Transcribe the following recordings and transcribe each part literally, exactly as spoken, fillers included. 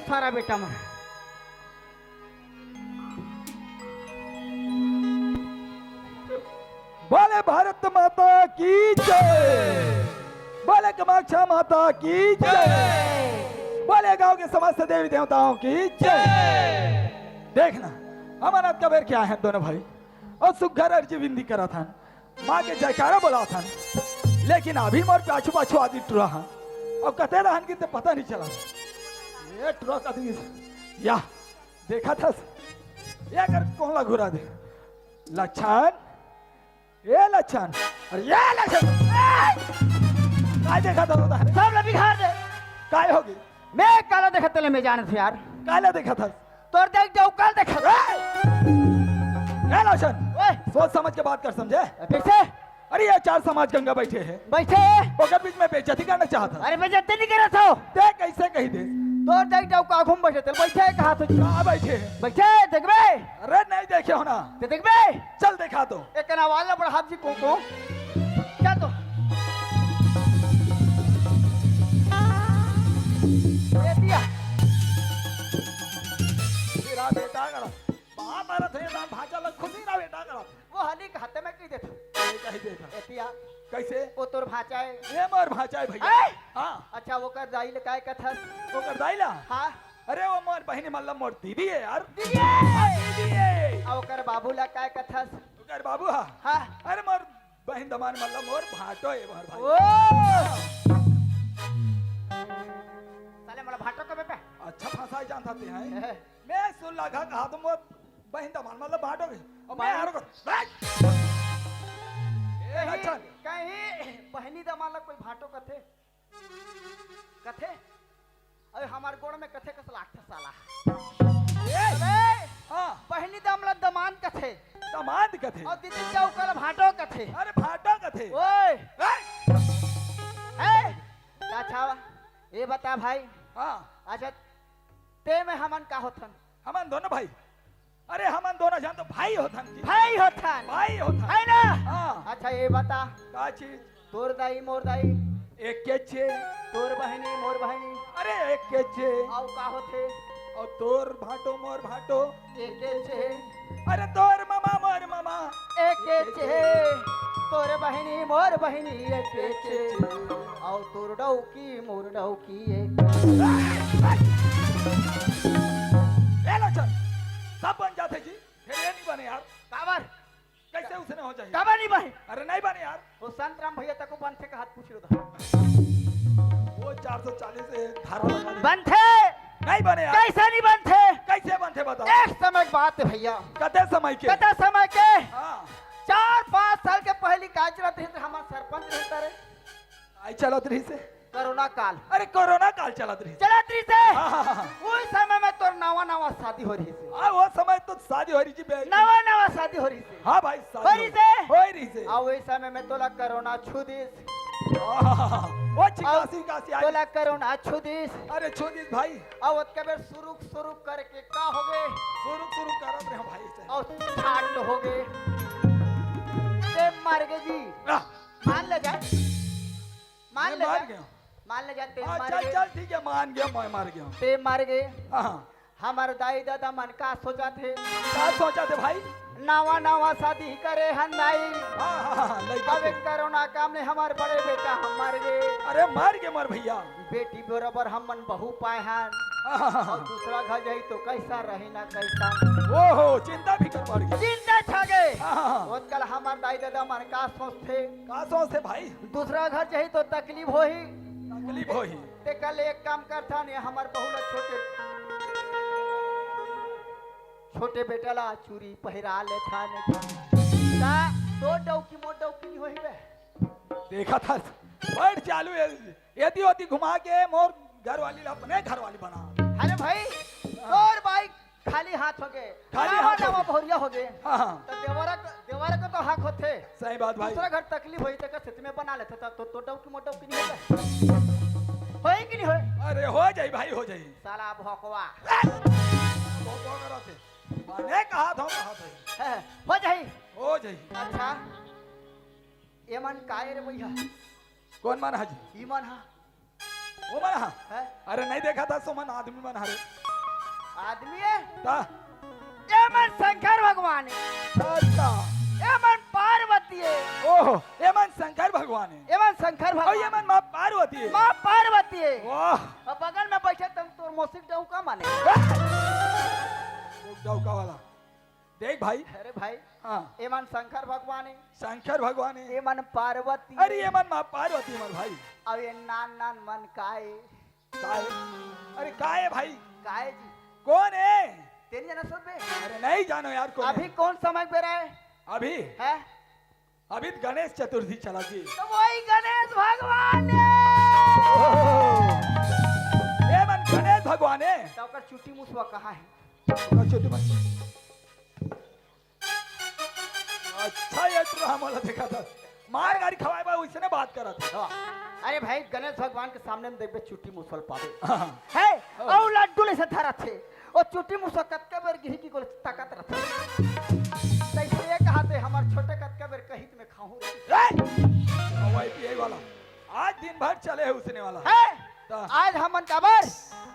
सारा बेटा मन। बोले भारत माता की जय, बोले कामाख्या माता की जय, बोले गांव के समस्त देवी देवताओं की जय। देखना, हमन आज कबेर के आए हन दोनों भाई, अउ सुग्घर अर्जी विनती करत हन, माँ के जयकारा बोलात हन, लेकिन अभी मोर पाछू पाछू आदि टुरा हन, अउ कते रहन कि ते पता नहीं चला। ये टुरा कति या देखत हस, ये अगर कौन ला घुरा दे, लक्षण, ए लक्षण, अरे ए लक्षण, ए! काय देखत हस? सब ला बिगाड़ दे। काय होगे? मैं काला देखत ले मैं जानत हूँ यार। काला देखत हस? तोर देख डौका देखत। ए! ए लक्षण, ओए! सोच समझ के बात कर, समझे? कैसे? अरे ये चार समाज गंगा बैठे हैं। बैठे हैं। ओकर बीच में बेइज्जती करना चाहत हस। अरे बेइज्जती नहीं करत हूँ। ते कैसे कही दे? तोर देख डौका घूम बैठे, ते बैठे कहा तो। कहाँ बैठे हैं? बैठे, देखबे। अरे नहीं देखे हो ना। ते देखबे। चल देखा तो। एक ना वाला बड़ा हाथ जी को को। चल तो। ये दिया। तेरा बेटा गड़ा। बाप मारा थे ना भाचा लग खुशी ना बेटा गड़ा। वो हली के हाथे में की देता। ये कही देता। एतिया। कैसे? वो तोर भाचा है। ये मोर भाचा है भैया। ए! हाँ। अच्छा, ओकर दाई ले काय कथस? ओकर दाई ला? हाँ। अरे वो मोर बहिनी मतलब मोर दीदी है यार। दीदी है। हाँ, दीदी है। आ ओकर बाबू ला काय कथस? ओकर बाबू हा? हाँ। अरे मोर बहिन दमान मतलब मोर भाटो है मोर भाई। ओ! साले मोला भाटो कबे पे? अच्छा फंसाई जानता ते हैं। मैं सुन लगा कहा तो मोर बहिन दमान मतलब भाटो के। अब मैं कहीं हारो को। ए, कहीं, अच्छा। कहीं बहिनी दमान ला कोई भाटो कथे? कथे? अरे हमार गोड़ में कथे कस लागथे साला। ए! अबे! हाँ। बहिनी दमान ला दमान कथे। दमांद कथे। और दीदी चौकल भाटो कथे। अरे भाटो कथे। ओए! ए! ए! अच्छा, ये बता भाई। हाँ। अच्छा, ते में हमन का होथन? हमन दोनों भाई। अरे हमन दोनों झन तो भाई होथन जी। भाई होथन। भाई होथन। है ना? हाँ। अच्छा ये बता। का चीज? तोर दाई मोर दाई। एक के छे। तोर बहिनी मोर बहिनी। अरे एक के छे। अउ का होथे? अउ तोर भाटो मोर भाटो। एक के छे। अरे तोर ममा मोर ममा। एक के छे। तोर बहिनी मोर बहिनी एक के छे। अउ तोर डौकी मोर डौकी। ए लक्षण, सब बन जाथे जी, फिर ये नहीं बने यार। काबर? कैसे उसने हो जाए? काबर नहीं बने? अरे नहीं बने यार। वो संतराम भैया तको बनथे का हाथ पूछ लो था। वो चार सौ चालीस है, धारा लगा दे। बनथे। नहीं बने यार। कैसे नहीं बनथे? कैसे बनथे बता? एक समय की बात है भैया। कते समय के? कते समय के? हाँ। चार पाँच साल के पहली का चलत रहिस, हमार सरपंच रहता रे। आई चलत रहिस हे। कोरोना काल। अरे कोरोना काल चलत रहिस। चलत रहिस हे। हाँ, हाँ, हाँ। उस समय में तोर नवा नवा शादी हो रहिस हे। हाँ, वो समय तो शादी हो रहिस हे बे। नवा नवा शादी हो रहिस हे। हाँ भाई, शादी हो रहिस हे। हो रहिस हे। आ वही समय में तोला कोरोना छू दिस। हाँ, हाँ, हाँ, हाँ। वो छिकासी कासी आई। तोला कोरोना छू दिस। अरे छू दिस भाई। अब ओतके बेर सुरुक सुरुक करके का हो गे? सुरुक सुरुक करत रहे भाई से। अउ छाट हो गे। ते मर गे जी। आह। मान ले जाए, मान मैं ले मार जाए, गया। मान ले जाए, ते हाँ, मार चल, गए। चल, ठीक है, मान गया, मैं मार गया। ते मार गए। हाँ, हाँ। हमार दाई दादा मन का सोचथे? का सोचथे भाई? नवा नवा शादी करे हन दाई। हाँ, हाँ, हाँ, लइका अब के। एक कोरोना काल में हमार बड़े बेटा हम मर गए। अरे मार के मर भैया। बेटी बराबर हमन बहू पाए हन। हाँ, हाँ, हाँ, अउ हाँ। दूसरा घर जाही तो कैसा रही ना कैसा। ओहो, चिंता फिकर बढ़ गई। चिंता छा गए। हाँ, हाँ, हाँ। ओतकल हमार दाई दादा मन का सोचथे? का सोचथे भाई? दूसरा घर जाही तो तकलीफ होही। तकलीफ होही। ते कल एक काम करथन, ये हमार बहू ला छोटे, छोटे बेटा ला चूरी पहिरा लेथन। का तोर डौकी मोर डौकी नहीं होही बे? देखत हस, बड़ चालू है। एती ओती घुमा के मोर घरवाली ला अपने घरवाली बना। अरे भाई, तोर बाई खाली हाथ हो गए, खाली नवा हाथ हो नवा गए। बहुरिया हो गए। हाँ, हाँ। तो देवरा क-, देवरा को तो हक होथे। सही बात भाई। दूसरा घर तकलीफ होही त का सेती में बना लेथे, त तो, तो डौकी मोर डौकी नहीं होगा। होही कि नहीं होही? अरे हो जाई भाई, हो जाई। साला भोकवा। भोकवा करत हे। माने कहा था, कहा था। है, हो जाई। हो जाई। अच्छा, ये मन काय रे भैया? कौन मन हाजी? ई मन हा। वो मन हा? हैं? अरे नहीं देखा था, सो मन आदमी मन हरे। आदमी है? ता? ये मन शंकर भगवान है। अच्छा। ये मन पार्वती है। ओहो, ये मन शंकर भगवान है। ये मन शंकर और ये भगवान। मन माँ पार्वती है। माँ पार्वती है। वाह। अब बगल में बैठे तुम तोर मौसी के डौका माने। वो डौका वाला। देख भाई। अरे भाई। हाँ। ये मन शंकर भगवान है। शंकर भगवान है। ये मन पार्वती अरे है। ये मन माँ पार्वती मन भाई। अब ये नान नान मन काय? काय? अरे काय है भाई? काय जी? कौन है? तेरी जना सब बे। अरे नहीं जानो यार कौन अभी है? कौन समय बेरा है? अभी? है? अभी तो गणेश चतुर्थी चला जी। तो वही गणेश भगवान है। ओहो। ये मन गणेश भगवान है। तो ओकर चुट्टी मुसवा कहाँ है? ओकर चुट्टी मुसवा। अच्छा, ये ड्रामा वाला देखा था। मार गारी खवाए बा, उसने बात करा था। हाँ। अरे भाई, गणेश भगवान के सामने में देखबे, चुट्टी मुसवा पावे। हाँ। है? हाँ। और लड्डू ले से धरत थे। और चुट्टी मुसवा कतका बेर गिही की गोल ताकत रहत। तैसे ये कहा थे, हमार छोटे कतका बेर कहित में खाहूं रे। ए! हवाई पिए वाला। आज दिन भर चले है उसने वाला। है? ता। आज हमन काबर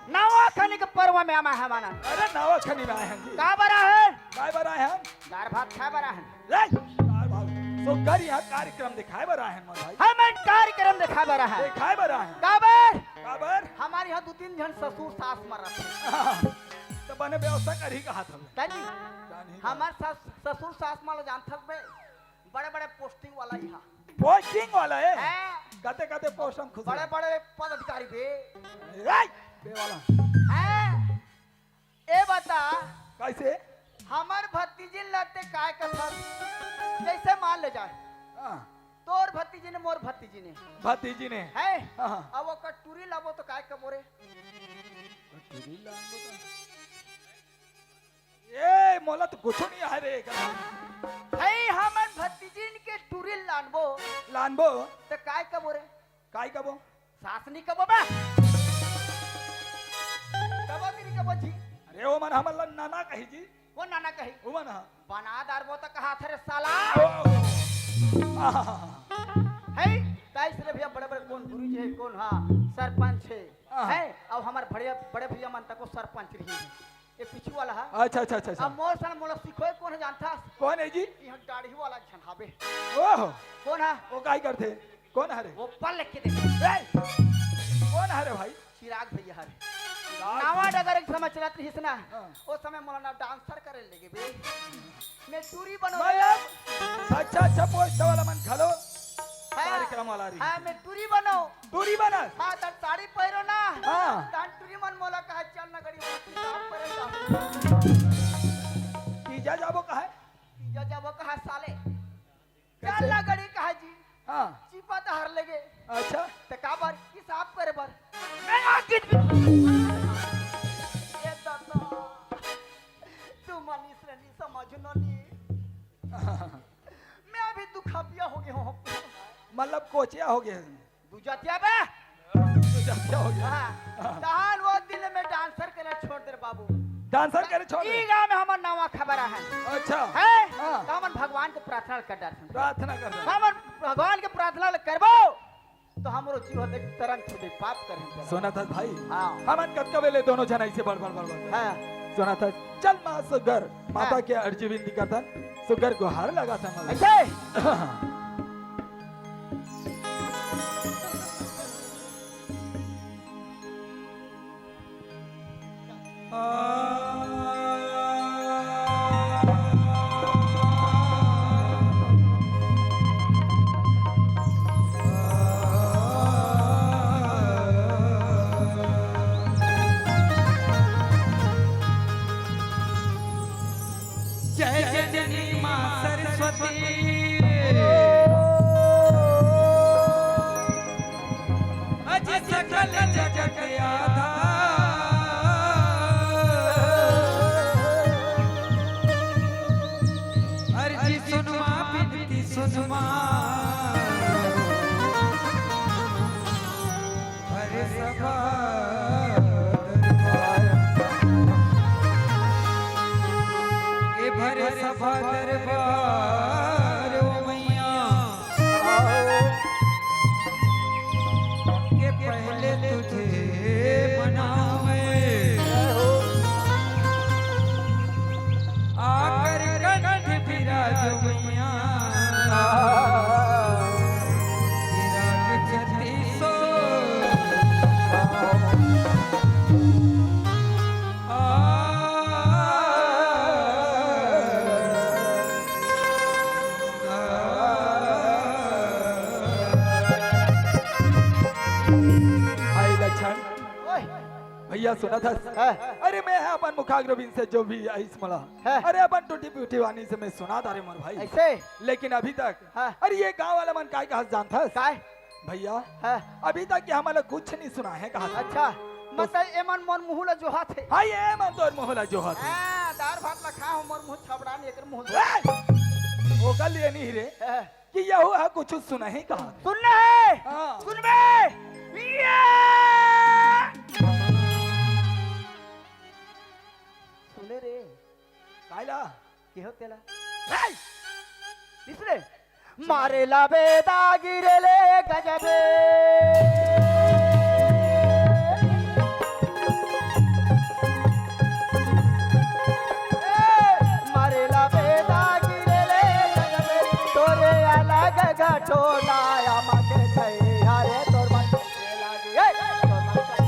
नवा खनी के पर्व में आमा है मानन। अरे नवा खनी में आए हैं जी। का बर आए हैं? काय बर आए हैं? दार भात खाए बर आए हैं। रे, दार भात। सुग्घर यहाँ कार्यक्रम दिखाए बर आए हैं मोर भाई। हमन कार्यक्रम दिखाए बर आए हैं। दिखाए बर आए हैं। काबर? काबर? हमारे यहाँ दो तीन झन ससुर सास मरत हैं। हाँ, तो बने व्यवस्था करही कहा था। दादी, जानी का। हमार सास, ससुर सास मन ल जानथस बे? बड़े-बड़े पोस्टिंग वाला ही हा। पोस्टिंग वाला है? हाँ। कते-कते पोस्ट हम खुश हैं। बड़े-बड़े पदाधिकारी बे। ए, बे वाला। हाँ। ए बता। कैसे? हमर भतीजिन लते काय कथस? जैसे मान ले जाए। हाँ। तोर भतीजिन, मोर भतीजिन है। भतीजिन है। है? हाँ, हाँ। अब ओकर टूरी लाबो तो काय कबो रे? टूरी लाबो तो ए, मोला तो कुछो नहीं आए रे, एकदम। भाई, हमन भतीजिन के टूरी लानबो। लानबो। त काय कबो रे? काय कबो? सास नहीं कबो बा। कबो कि नहीं कबो जी? अरे, वो मन हमन ला नाना कही जी। वो नाना कही। वो मन हा। बना दारबो त कहा थे रे साला। ओ। आहा। है? ताई से भैया बड़े-बड़े कौन गुरु जी है, कौन हा सरपंच है। आहा। है? अब हमार बड़े, बड़े भैया मन तको सरपंच रही है। ये पीछू वाला है। अच्छा, अच्छा, अच्छा, अच्छा। अब मोर सन मोला सिखोए कौन है जानता? कौन है जी? यहाँ दाढ़ी वाला झन हाबे। ओहो। कौन है? वो काई करथे? कौन हरे? वो पल लिख के दे। ए! कौन हरे भाई? चिराग भैया हरे। चिराग नावा भैया। डगर एक समय चलत रहिस ना। हाँ। ओ समय मोला ना डांसर करे लेगे बे। मैं टूरी बनो। मतलब, अच्छा, अच्छा, पोस्ट वाला मन घलो। हाँ। कार्यक्रम वाला रही। हाँ, मैं टूरी बनो। टूरी बनस? हाँ, तन साड़ी पहिरो ना। हाँ। तन टूरी मन मोला कहा, "चल ना गड़ी, वहाँ पिसाब करे जाबो।" तीजा जाबो कहा? तीजा जाबो कहा, साले? कैसे? चल ना गड़ी कहा जी। हाँ। चीपा तो हर लेगे। अच्छा। ते का बर? पिसाब करे बर। मैं आ गीत भी। ये दादा। तू मनीष रे, नहीं समझ नो नहीं। मैं अभी दुखापिया हो गया हूँ। मतलब कोचिया हो गया है। दू जातिया बे। दू जातिया हो गया। हाँ। हाँ। तहान वो दिन में डांसर करे छोड़ दे रे बाबू। डांसर करे छोड़ दे। ई गांव में हमर नवा खबर है। अच्छा। है? हाँ। तो हमन भगवान के प्रार्थना कर डारथन। प्रार्थना कर डारथन। हमन भगवान के प्रार्थना ल करबो, तो हमरो जीव देख तरंग छुटे पाप कर हम। सुना था भाई? हाँ। हमन कतका बेले दोनों जन ऐसे बड़, बड़, बड़, बड़। हाँ। सुना था, चल माँ सुग्घर, माता हाँ। के अर्जी विनती करथन, सुग्घर गुहार लगा था मतलब। ऐसे? जय जननी माँ सरस्वती। अज सकल जगत आधार। अर्जी सुन माँ, बिनती सुन माँ। भर सभा दरबार। ए भर सभा दरबार ओ मैया। के पहले तुझे भाई लक्षण, ओए। भैया सुनत हस? हाँ। अरे मैं ह अपन मुखाग्रबिन से जो भी आइस मला। हाँ। अरे अपन टूटी फूटी वाणी से मैं सुना डारे मोर भाई। ऐसे? लेकिन अभी तक, हाँ। अरे ये गांव वाला मन काय कहत जानथस? काय? भैया, हाँ। अभी तक ये हमला कुछ नहीं सुना है कहा। अच्छा, मतलब एमन मोर मुंह ला जोहात हे। हाँ, ये मन तोर मुंह ला जोहात हे। हाँ, दार भात ला खा हूँ, मोर मुंह छबड़ा नहीं, एकर मुंह ए! ओकर लिए नहीं रे। हाँ। कि यहू ह कुछ सुनही कहा। सुनना है? हाँ। सुनबे? ये! सुने रे। कायला? के हो तेला? हे! इसने? मारे ला बेदा गिरे ले गजबे। मारे ला बेदा गिरे ले गजबे, तोरे अलग घटोला आमा के छैया रे तोर मन कैसे लागी, ए, तोर मन कैसे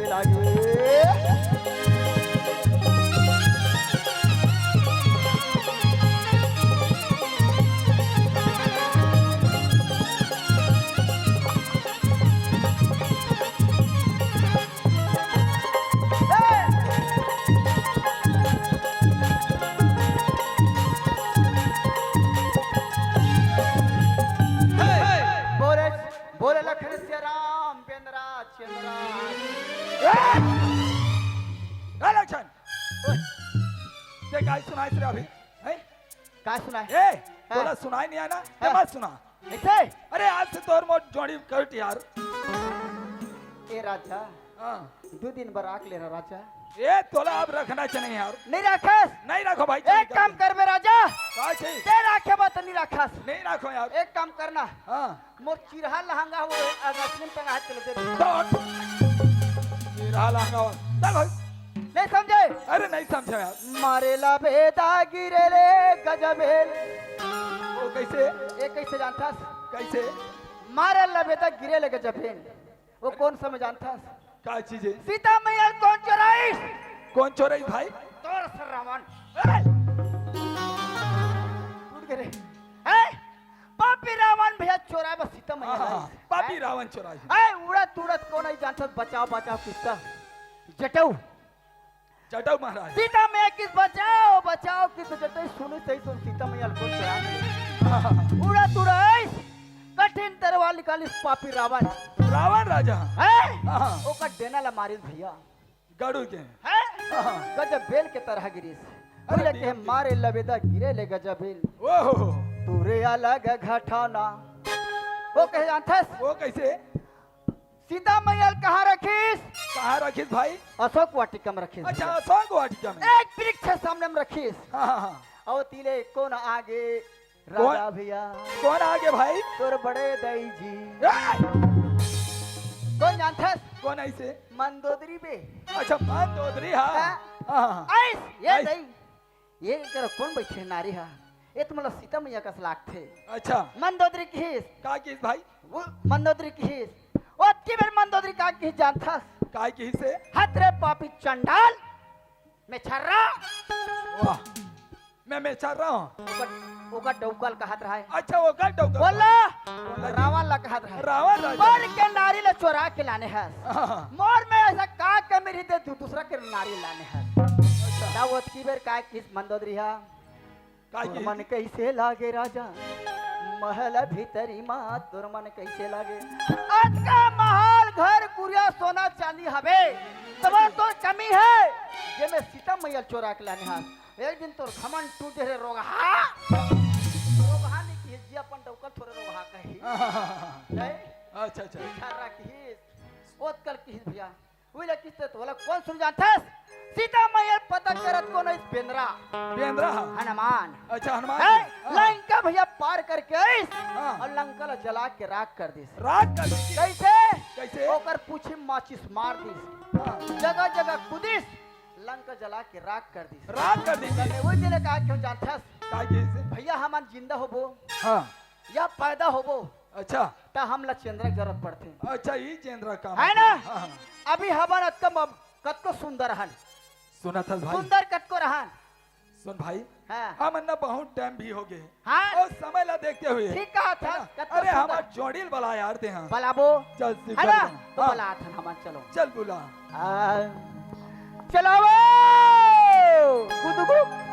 लागी। बोले, बोले लखन सिया राम, बेंदरा, चंदरा। ए! ए लक्षण! ओए, ते काय सुनाइस रे अभी? हैं? काय सुनाए? ए, हाँ। तोला सुनाई नहीं आना? हाँ। ते मत सुना। ऐसे? अरे आज से तोर मोर जोड़ी कट यार। ए राजा, हाँ। दो दिन बर राख ले रहा राजा। ए, तोला अब रखना चाहिए यार। नहीं रखस। नहीं रखो भाई, एक चल, काम चल। करबे राजा। का चाहिए? ते राखे बा त नहीं रखस। नहीं रखो यार। एक काम करना। हाँ। मोर चिरहा लहंगा वो अगस्त में टंगा है, चलो दे दे। डॉट। चिरहा लहंगा वो। चल भाई। नहीं समझे? अरे नहीं समझे यार। मारे ला बेदा गिरे ले गजबेल। वो कैसे? ये कैसे जानथस? कैसे? मारे ला बेदा गिरे ले गजबेल। वो कौन समय जानथस? का चीज है? सीता मैया कौन चोराइस? कौन चोराइस भाई? तोर से रावण। ए! टूट गए रे। ए! पापी रावण भैया चोराए बस सीता मैया हाँ, हाँ, लाइस। पापी ए? रावण चोराइस। ए, उड़त उड़त कौन आई जानथस? बचाओ, बचाओ किसका? जटाऊ। जटाऊ महाराज। सीता मैया किस बचाओ, बचाओ किस जटाऊ सुनी सही सुन सीता मैया को चोरा ले। हाँ, हाँ, हाँ। उड़त उड़त कठिन तरवार निकालिस पापी रावण। रावण राजा। हैं? हाँ, हाँ। ओकर डेना ला मारिस भैया। गरुड़ के। हैं? हाँ, हाँ। गजबेल के तरह गिरिस। अरे बोले के मारे लबेदा गिरे ले गजबेल। ओहो। तोरे अलग घटाना। वो कहे जानथस? वो कैसे? सीता मैया ल कहाँ रखिस? कहाँ रखिस भाई? अशोक वाटिका में रखिस। अच्छा, अशोक वाटिका में। एक वृक्ष सामने में रखिस। हाँ, हाँ, हाँ। अउ तिले कोन आगे? कौन? राजा भैया। कौन आगे भाई? तोर बड़े दाई जी। ए! कोन जानथस? कोन ऐसे? मंदोदरी बे। अच्छा, मंदोदरी, हाँ। हाँ। हाँ, हाँ, हाँ। आइस, ये आइस। दाई। ये करा कोन बइठे नारी हा? ये तो मोला सीता मैया कस लागथे। अच्छा। मंदोदरी किहिस। का किहिस भाई? वो मंदोदरी किहिस। ओतकी बेर मंदोदरी का किहिस जानथस? का किहिस से? हत रे पापी चंडाल, मैं छर्रा। वाह, मैं, मैं छर्रा हूँ। ओकर, ओकर डौका ल कहत रहय। अच्छा, ओकर डौका। बोला, बोला। रावण ला कहत रहय। रावण राजा। मोर के नारी ला चोरा के लाने हस। हाँ। मोर में ऐसा का कमी रही दे, तू दूसरा के नारी लाने हस। अच्छा। तब ओतकी बेर का किहिस मंदोदरी हा? का तोर किहिस? मन कैसे लागे राजा? महल भीतरी मा तोर मन कैसे लागे? अतका महल, घर, कुरिया, सोना चांदी हवे, तब तोर कमी हे, जे मैं सीता मैया ल चोरा के लाने हस। एक दिन तोर घमंड टूट रे रोगहा। रोगहा नहीं किहिस जी, अपन डौका ल थोरे रोगहा कही। हाँ, हाँ, हाँ, हाँ। नहीं? अच्छा, अच्छा। इशारा किहिस। ओतकल किहिस भैया। उइला किहिस ते तोला कोन सुन जानथस? सीता मैया ल पता करत कोन इस बेंदरा। बेंदरा हा। हनुमान। अच्छा, हनुमान है? जी। हाँ। लंका भैया पार करके आइस हाँ। अउ लंका ला जला के राख कर दिस। राख कर दिस। कैसे? कैसे? ओकर पूछी माचिस मार दिस। हाँ। जगह जगह कूदिस, लंका जला के राख कर दिस। राख कर दिस। तने वही दिले का क्यों जानथस? का किहिस से? भैया हमन जिंदा होबो। हाँ। या पैदा होबो। अच्छा। त हमला चेंद्रा के जरूरत पड़थे। अच्छा, ई चेंद्रा काम हे ना? हाँ, हाँ। अभी हमन अतका म-, कतको सुंदर हन। सुनत हस भाई? सुंदर कतको रहन। सुन भाई, हाँ। हमन ना बहुत टाइम भी हो गए हे। हाँ। अउ समय ला देखते हुए, ठीक कहा था, है ना? कतना अरे, सुंदर। हमर जोड़ी ल बला यार तें हा। बलाबो। चल, शिव है ना? चल। तो हाँ। बला थन हमन, चलो। चल बुला। आ, चलावो। गुदुगु।